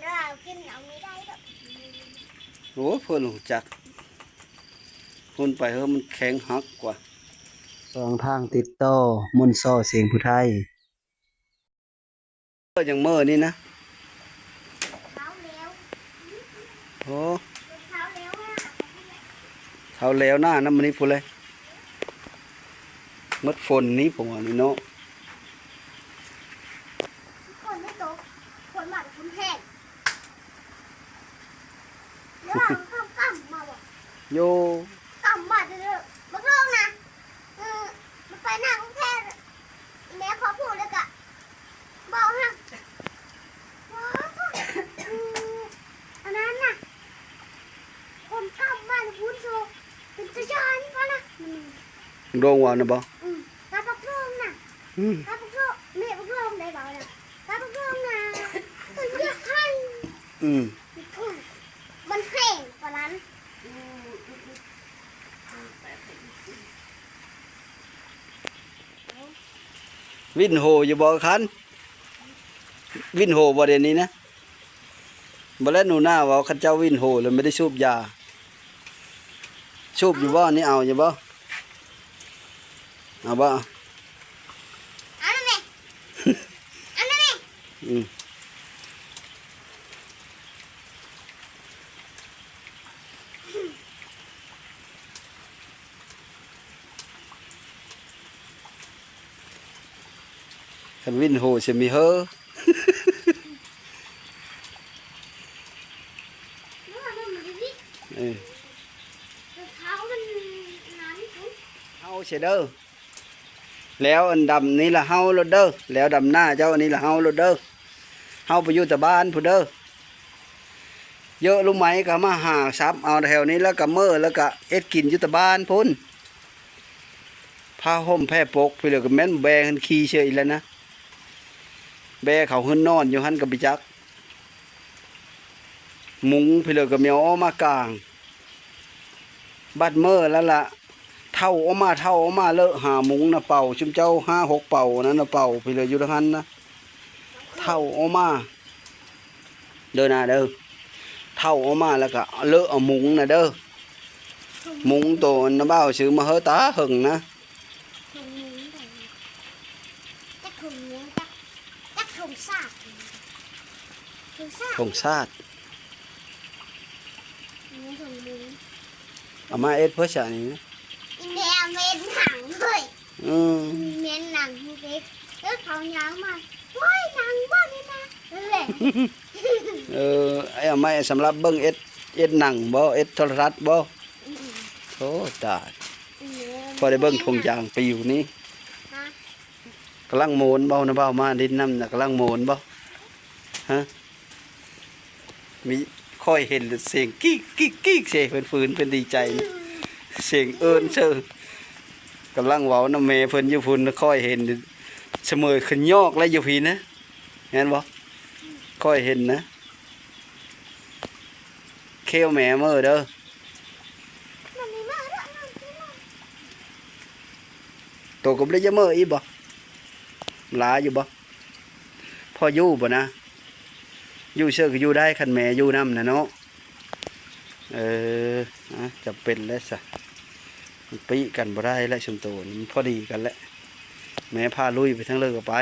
ລາວກິນເອົາມີໄດ້ດອກ. ໂອ້ ເພິ່ນຮູ້ຈັກ. ຮຸ່ນໄປເຮີ ມັນແຂງຫັກກວ່າ. ສອງທາງຕິດຕໍ່ ມົນຊໍ ສຽງຜູ້ໄທ. ເອີ ຍັງເມີນີ້ນະ. ເຖົ້າແລ້ວ ໂອ້ ເຖົ້າແລ້ວນະ ເຖົ້າແລ້ວນະ ນຳນີ້ພຸ້ນເລີຍ. ໝົດຝົນນີ້ ຜົມວ່ານີ້ເນາະ. ຝົນບໍ່ຕົກ ຝົນມາແຕ່ພຸ້ນແຮງ. ແລ້ວວ່າມັນກຳມາບໍ່? ໂຢ ກຳມາເດີ ບັກໂລງນະ. ເອີ ມັນໄປນາກຸງເທບ ແມ່ຂໍຜູ້ແລ້ວກະ ເວົ້າຫັ້ນ ວ້າວ ອັນນັ້ນນະ ຄົນກຳມານະພຸ້ນໂຊ ເປັນຕາຢ້ານປານນະ. ໂດງວ່ານະບໍ່? ອືມ ກະບັກໂດງນະ ອືມ ກະບັກໂດງ ແມ່ບັກໂດງໄດ້ເວົ້ານະ ກະບັກໂດງນະ ເປັນຕາຢ້ານ. ອືມ ມັນແຮງປານນັ້ນ. ວິນໂຫຢູ່ບໍ່ຄັນ? ວິນໂຫບໍ່ດຽວນີ້ນະ? ບໍ່ແລ້ວໜູນາເວົ້າ ຄັນເຈົ້າວິນໂຫແລ້ວບໍ່ໄດ້ສູບຢາ. ສູບຢູ່ບໍ່? ນີ້ເອົາຢູ່ບໍ່? ເອົາບໍ່? ເອົາແມ່ ເອົາແມ່ ອືມ. ຄັນວິນໂຫຊິມີເຮີ ເອີ ເຮົາຊິເດີ. ແລ້ວອັນດຳນີ້ລະເຫົ່າໂລດເດີ ແລ້ວດຳໜ້າເຈົ້າອັນນີ້ລະເຫົ່າໂລດເດີ ເຫົ່າໄປຢູ່ແຕ່ບ້ານພຸ້ນເດີ. ເຢີະ ລຸງໄໝກໍມາຫາຊັບເອົາແຖວນີ້ ແລ້ວກໍເມີ ແລ້ວກໍເຮັດກິນຢູ່ແຕ່ບ້ານພຸ້ນ. ຜ້າຫົ່ມແຜ່ປົກ ພີ່ເລີກະແມ່ນແບຫັ້ນຂີ້ເສຍອີກແລ້ວນະ ແບເຂົາຫືນນອນຢູ່ຫັ້ນກໍບໍ່ຈັກ. ມຸງພີ່ເລີກະແມ່ນອອກມາກາງ ບັດເມີແລ້ວລະ ເຖົ້າອອກມາ ເຖົ້າອອກມາເລີະຫາມຸງນະເປົາ ຊຸມເຈົ້າຫ້າຫົກເປົານັ້ນນະເປົາ ພີ່ເລີຢູ່ທາງຫັ້ນນະ ເຖົ້າອອກມາເດີນາເດີ ເຖົ້າອອກມາແລ້ວກະເລີະເອົາມຸງນະເດີ ມຸງໂຕອັນນະບ່າວຊື້ມາເຮີຕາເຫິງນະ. ຖົງມຸງໄດ໋ ຈັກຖົງຫຍັງ ຈັກ ຈັກຖົງສາດ ຖົງສາດ ຖົງສາດ ນີ້ຖົງມຸງ ເອົາມາເຮັດເພື່ອສະນີ້ນະ ອີແມ່ເອົາມາເຮັດໜັງເວີຍ ອືມ ແມ່ນໜັງເດ້ ເອີ ເຂົາຍ່າງມາ ໂອ້ຍ ໜັງບໍ່ນີ້ນະ ເອີ ເອີ ເອົາມາສຳລັບເບິ່ງເຮັດ ເຮັດໜັງບໍ່ ເຮັດໂທລະທັດບໍ່? ອືມ ໂອ້ ຕາຍ ອືມ ພໍໄດ້ເບິ່ງຖົງຢາງປິວນີ້ ຮະ ກຳລັງມ່ວນບໍ່ນະ ບ່າວມາຫຼິ້ນນຳນະ ກຳລັງມ່ວນບໍ່? ຮະ ມີ ຂ້ອຍເຫັນແລ້ວສຽງກີກ ກີກ ກີກ ສຽງເພິ່ນຟື້ນ ເພິ່ນດີໃຈນະ ສຽງເອີ້ນເຊີ ກຳລັງເວົ້ານຳແມ່ເພິ່ນຢູ່ພຸ້ນ ຂ້ອຍເຫັນສະເໝີຍຂຶ້ນຍອກແລ້ວຢູ່ພີ້ນະ ແມ່ນບໍ່? ຂ້ອຍເຫັນນະ ເຄວແມ່ເມີເດີ. ໂຕກໍບໍ່ໄດ້ຢາກເມີອີກບໍ່? ຫຼາຍຢູ່ບໍ່? ພໍຢູ່ບໍ່ນະ? ຢູ່ເຊີກໍຢູ່ໄດ້ ຄັນແມ່ຢູ່ນຳນະເນາະ. ເອີ ອາ ຈຳເປັນແຫຼະຊະ ມັນປີ້ກັນບໍ່ໄດ້ແຫຼະ ຊຸມໂຕນີ້ມັນພໍດີກັນແຫຼະ ແມ່ພາລຸຍໄປທາງເລີກໍໄປ.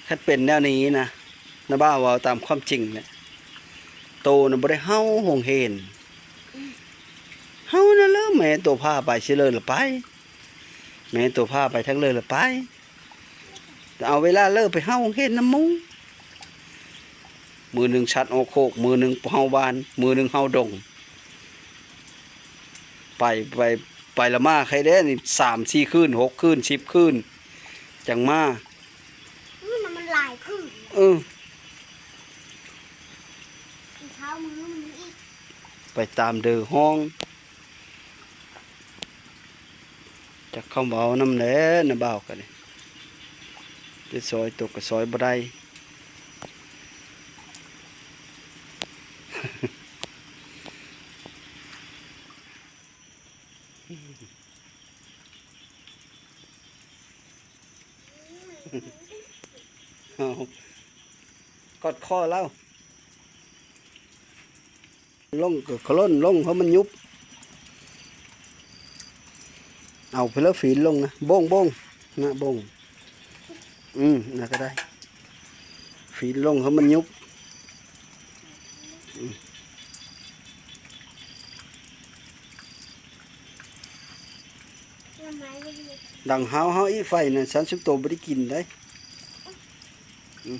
ຄັນເປັນແນວນີ້ນະ ນ້າບ່າວເວົ້າຕາມຄວາມຈິງແຫຼະ ໂຕນະບໍ່ໄດ້ເຫົ່າໂຫງເຫນ ເຫົ່ານັ້ນແຫຼະ ແມ່ໂຕພາໄປຊິເລີລະໄປ ແມ່ໂຕພາໄປທາງເລີລະໄປ ແຕ່ເອົາເວລາເລີໄປເຫົ່າໂຫງເຫນນຳໝູ່ ມື້ໜຶ່ງສັດອອກໂຄກ ມື້ໜຶ່ງເຫົ່າບ້ານ ມື້ໜຶ່ງເຫົ່າດົງ ໄປ ໄປ ໄປລະມາໃຄແດ່ນີ້ ສາມສີ່ຄືນ ຫົກຄືນ ສິບຄືນ ຈັ່ງມາ. ອື ມັນຫຼາຍຄືນ ເອີ ເຊົ້າມື້ມັນອີກ ໄປຕາມເດີຫ້ອງ ຈັກຄຳເວົ້ານຳແຫຼະ ນ້າບ່າວກໍໄດ້ ຈະຊອຍຕົກກໍຊອຍບໍ່ໄດ້. ເອົາ ກອດຄໍລາວ ລົງກໍໂຄ່ນລົງ ເພາະມັນຍຸບ. ເອົາໄປແລ້ວຝີນລົງນະ ໂບ້ງໆ ນະ ໂບ້ງ. ອືມ ນະກໍໄດ້ ຝີນລົງ ເພາະມັນຍຸບ. ອືມ ດັງຫາວໆ ອີກໄຟນັ້ນ ສາມສິບໂຕບໍ່ໄດ້ກິນໄດ໋. ອືມ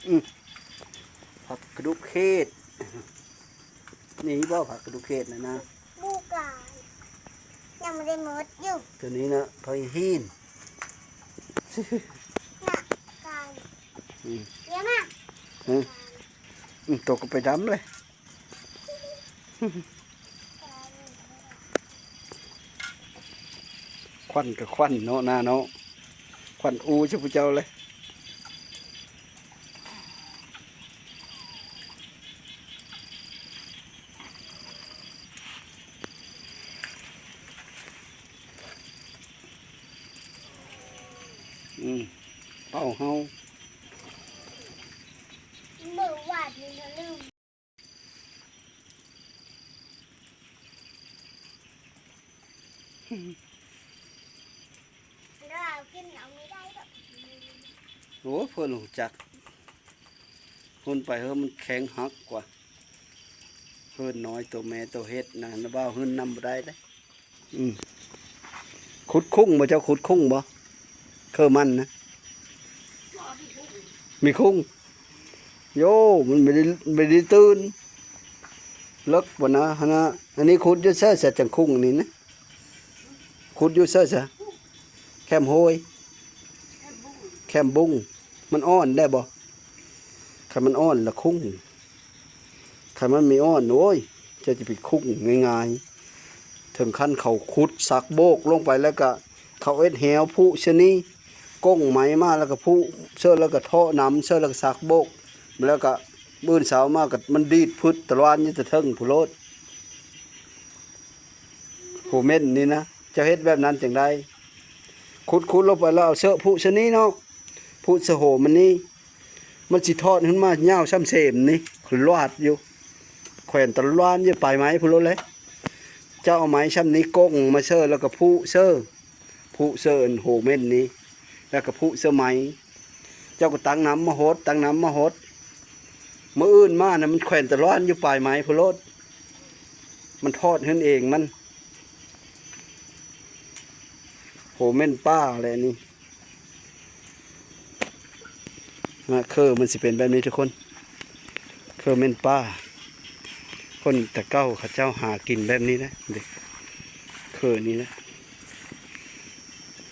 ອືມ ຜັກກະດູກເຂດ ນີ້ບໍ່ ຜັກກະດູກເຂດນະນາງ? ປູກກາ ຍັງບໍ່ໄດ້ໝົດຢູ່ ໂຕນີ້ນະ ຜັກຮີນ ນະ ກາຍ ອືມ ດຽວນະ ອືມ ອືມ ໂຕກໍໄປດຳເລີຍ. ຄວັນກໍຄວັນເນາະ ນາເນາະ ຄວັນອູ່ຊຸຜູ້ເຈົ້າເລີຍ. ອືມ ເປົ່າເຮົາ ມື້ວານນີ້ນະລືມ ລາວກິນເອົາບໍ່ໄດ້ດອກ. ໂອ້ ເພິ່ນຮູ້ຈັກ ຮຸ່ນໄປເຮີ້ ມັນແຂງຫັກກວ່າ ເຮີ້ນນ້ອຍໂຕແມ່ໂຕເຮັດນະ ນະບ່າວຮຸ່ນນຳບໍ່ໄດ້ເດ້. ອືມ ຂຸດຄຸງບໍ່ ເຈົ້າຂຸດຄຸງບໍ່? ເຄີມັນນະ ມີຄຸງ ໂຢ ມັນບໍ່ໄດ້ ບໍ່ໄດ້ຕື່ນ ເລິກບໍ່ນະ ຫັ້ນນະ. ອັນນີ້ຂຸດຢູ່ໃສ ສະຈັງຄຸງນີ້ນະ ຂຸດຢູ່ໃສສະ ແຄມໂຮຍ ແຄມບຸ້ງ ມັນອ່ອນໄດ້ບໍ່? ຄັນມັນອ່ອນລະຄຸງ ຄັນມັນມີອ່ອນ ໂອ້ຍ ເຈົ້າຈະໄປຄຸງງ່າຍໆ ເຖິງຂັ້ນເຂົາຂຸດສັກໂບກລົງໄປ ແລ້ວກະເຂົາເຮັດແຫວຜຸຊະນີ ກົ້ງໄມ້ມາ ແລ້ວກະຜຸເສີ ແລ້ວກະເທາະນ້ຳເສີ ແລ້ວກະສັກໂບກ ແລ້ວກະມື້ເຊົ້າມາກະມັນດີດພຶດຕະລວນຢູ່ແຕ່ເທິງພຸ້ນໂລດ. ຜູ້ເມັນນີ້ນະ ເຈົ້າເຮັດແບບນັ້ນຈັ່ງໃດ? ຂຸດ ຂຸດລົງໄປແລ້ວເອົາເສີຜຸຊະນີເນາະ ຜຸສະໂຫມມັນນີ້ ມັນຊິທອດຂຶ້ນມາຍາວຊ່ຳເສມນີ້ ລວາດຢູ່ ແຂວນຕະລວນຢູ່ປາຍໄມ້ພຸ້ນໂລດແຫຼະ. ເຈົ້າເອົາໄມ້ຊ່ຳນີ້ກົ້ງມາເສີ ແລ້ວກໍຜຸເສີ ຜຸເສີອັນໂຫເມັນນີ້ ແລ້ວກໍຜຸເສີໄມ້ ເຈົ້າກໍຕັກນ້ຳມາຫົດ ຕັກນ້ຳມາຫົດ ມື້ອື່ນມານະ ມັນແຂວນຕະລວນຢູ່ປາຍໄມ້ພຸ້ນໂລດ ມັນທອດຂຶ້ນເອງມັນ ໂຫເມັນປ່າແຫຼະນີ້. ນະ ເຄີມັນຊິເປັນແບບນີ້ທຸກຄົນ ເຄີເມັນປ່າ ຄົນແຕ່ເກົ່າເຂົາເຈົ້າຫາກິນແບບນີ້ນະ ເດ້ ເຄີນີ້ນະ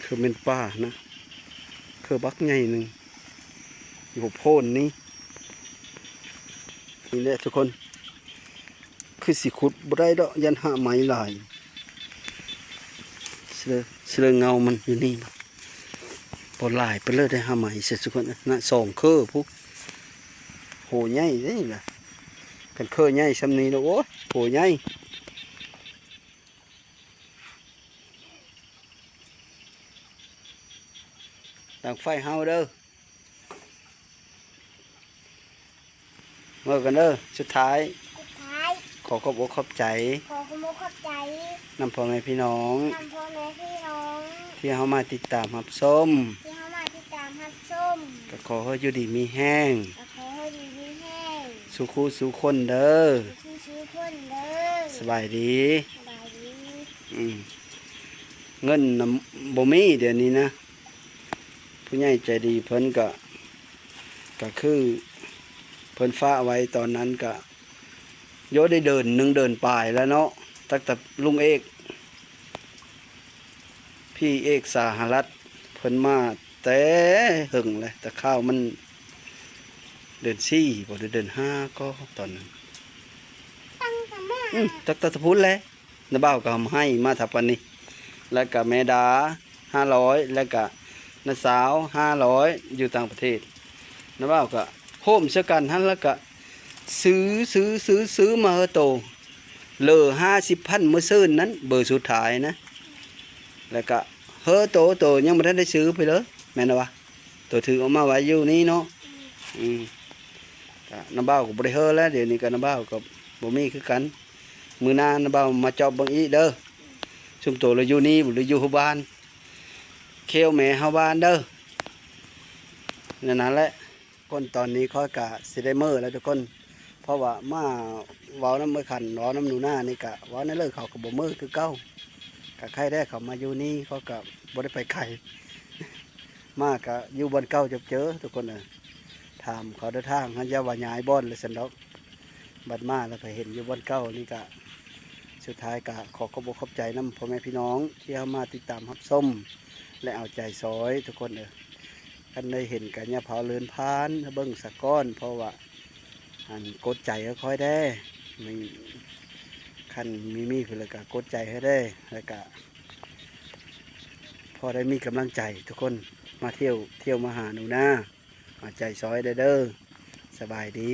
ເຄີເມັນປ່ານະ ເຄີບັກໃຫຍ່ໜຶ່ງ ຢູ່ໂພນນີ້ ນີ້ແຫຼະທຸກຄົນ ຄືຊິຂຸດບໍ່ໄດ້ດອກ ຢ້ານຮາກໄມ້ຫຼາຍ ຊິເລີ ຊິເລີເງົາມັນຢູ່ນີ້ ບໍ່ຫຼາຍປານໃດເດ້ ຫາໄມ້ເສຍສຸຄົນນະ ສອງເຄີພຸ້ນ ໂຫໃຫຍ່ເດ້ນີ້ນະ ຄັນເຄີໃຫຍ່ຊ່ຳນີ້ລະ ໂອ້ຍ ໂຫໃຫຍ່ ດັງໄຟເຮົາເດີ້. ເວົ້າກັນເດີ້ ສຸດທ້າຍ ສຸດທ້າຍ ຂໍຂອບອົກຂອບໃຈ ຂໍຂອບອົກຂອບໃຈ ນຳພໍ່ແມ່ພີ່ນ້ອງ ນຳພໍ່ແມ່ພີ່ນ້ອງ ທີ່ເຮົາມາຕິດຕາມຮັບຊົມ ທີ່ເຮົາມາຕິດຕາມຮັບຊົມ ກໍຂໍໃຫ້ຢູ່ດີມີແຮງ ກໍຂໍໃຫ້ຢູ່ດີມີແຮງ ສູ່ຄູ່ສູ່ຄົນເດີ້ ສູ່ຄູ່ສູ່ຄົນເດີ້ ສະບາຍດີ ສະບາຍດີ ອືມ ເງິນນະບໍ່ມີດຽວນີ້ນະ. ຜູ້ໃຫຍ່ໃຈດີເພິ່ນກະ ກະຄືເພິ່ນຝາກໄວ້ຕອນນັ້ນກະ ໂຍ ໄດ້ເດືອນໜຶ່ງເດືອນປາຍແລ້ວເນາະ ຕັ້ງແຕ່ລຸງເອກ ພີ່ເອກສະຫະລັດ ເພິ່ນມາແຕ່ເຫິງແລ້ວ ແຕ່ຂ່າວມັນເດືອນສີ່ບໍ ຫຼືເດືອນຫ້າກໍຕອນນັ້ນ ຕັ້ງແຕ່ມາ ອືມ ຕັ້ງແຕ່ພຸ້ນແຫຼະ. ນ້າບ່າວກໍໃຫ້ມາທັບປານນີ້ ແລ້ວກໍແມ່ດາຫ້າຮ້ອຍ ແລ້ວກໍນ້າສາວຫ້າຮ້ອຍ ຢູ່ຕ່າງປະເທດ ນ້າບ່າວກໍໂຮມໃສ່ກັນຫັ້ນ ແລ້ວກໍຊື້ ຊື້ ຊື້ ຊື້ມາເຮີໂຕ ເຫຼືອຫ້າສິບພັນມື້ຊືນນັ້ນ ເບີສຸດທ້າຍນະ. ແລ້ວກະເຮີໂຕ ໂຕຍັງບໍ່ທັນໄດ້ຊື້ໄປເລີຍ ແມ່ນລະວະ? ໂຕຖືກເອົາມາໄວ້ຢູ່ນີ້ເນາະ. ອືມ ກະນ້າບ່າວກໍບໍ່ໄດ້ເຮີແລ້ວ ດຽວນີ້ກະນ້າບ່າວກໍບໍ່ມີຄືກັນ. ມື້ໜ້ານ້າບ່າວມາຈອບເບິ່ງອີກເດີ ຊຸມໂຕລະຢູ່ນີ້ ຫຼືຢູ່ຮູ້ບ້ານ ເຄວແມ່ເຮົາບ້ານເດີ. ນັ້ນ ນັ້ນແຫຼະ ຄົນ ຕອນນີ້ຂ້ອຍກະຊິໄດ້ເມືອແລ້ວທຸກຄົນ ເພາະວ່າມາເວົ້ານຳເອື້ອຍຂັນ ເວົ້ານຳໜູນານີ້ ກະເວົ້າແນວເລີຍ ເຂົາກໍບໍ່ເມືອຄືເກົ່າ. ກະໄຄແທ້ເຂົາມາຢູ່ນີ້ ເຂົາກະບໍ່ໄດ້ໄປໄກ ມາກະຢູ່ບ່ອນເກົ່າ ຈົບເຈີ ທຸກຄົນເອີຍ. ຖາມເຂົາເດີ ທາງຫັ້ນ ຢ່າວ່າຍ້າຍບ່ອນເລີຍຊັ້ນດອກ. ບັດມາແລ້ວໄປເຫັນຢູ່ບ່ອນເກົ່ານີ້ກະ ສຸດທ້າຍກະຂໍຂອບອົກຂອບໃຈນຳພໍ່ແມ່ພີ່ນ້ອງທີ່ເຂົ້າມາຕິດຕາມຮັບຊົມ ແລະ ເອົາໃຈຊ່ອຍທຸກຄົນເອີຍ. ຄັນໄດ້ເຫັນກະຢ່າພາວເລື່ອນຜ່ານ ເບິ່ງສາກ່ອນ ເພາະວ່າ ອັນ ກົດໃຈເອົາຂ້ອຍແດ່ ມີ ຄັນມີ ມີເພິ່ນລະກະກົດໃຈໃຫ້ແດ່ ລະກະພໍໄດ້ມີກຳລັງໃຈທຸກຄົນ ມາທ່ຽວ ທ່ຽວມາຫາໜູນາ ເອົາໃຈຊ່ອຍແດ່ເດີ. ສະບາຍດີ.